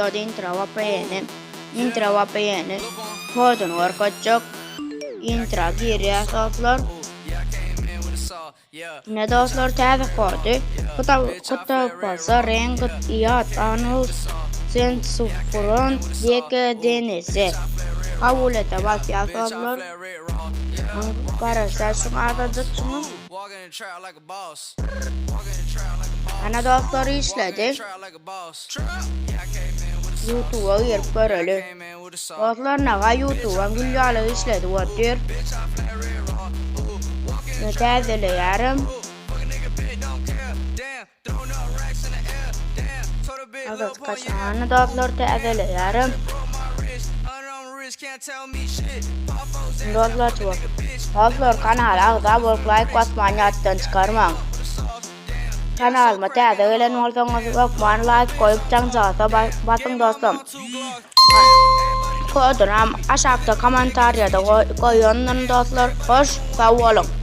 Wideoda Intra VPN-i, Intra VPN-i koduny görkezjek. Intra girýäs dostlar. Ine dostlar täze kody. Kutapasa rengt iat anus sensufront deke denese. Kabul ete basýas dostlar. Garaşýas şuň azajyk şuňa. Ana dostlar işledi. Youtube'a girip göreli. Dostlar naga YouTube'a gül ýaly işledi otyr. Ne täzeleýärim. Azat kaçany dostlar täzeleýärim. Dostlar Dostlar kanala agza bolup laýk basmany ýatdan çykarmaň. Kanalyma täze gelen bolsaňyz hökman laýk goýup jaňjagaza basyň dostum. Kodunam aşakda kommentariýada goýandyryn dostlar. Hoş sag boluň.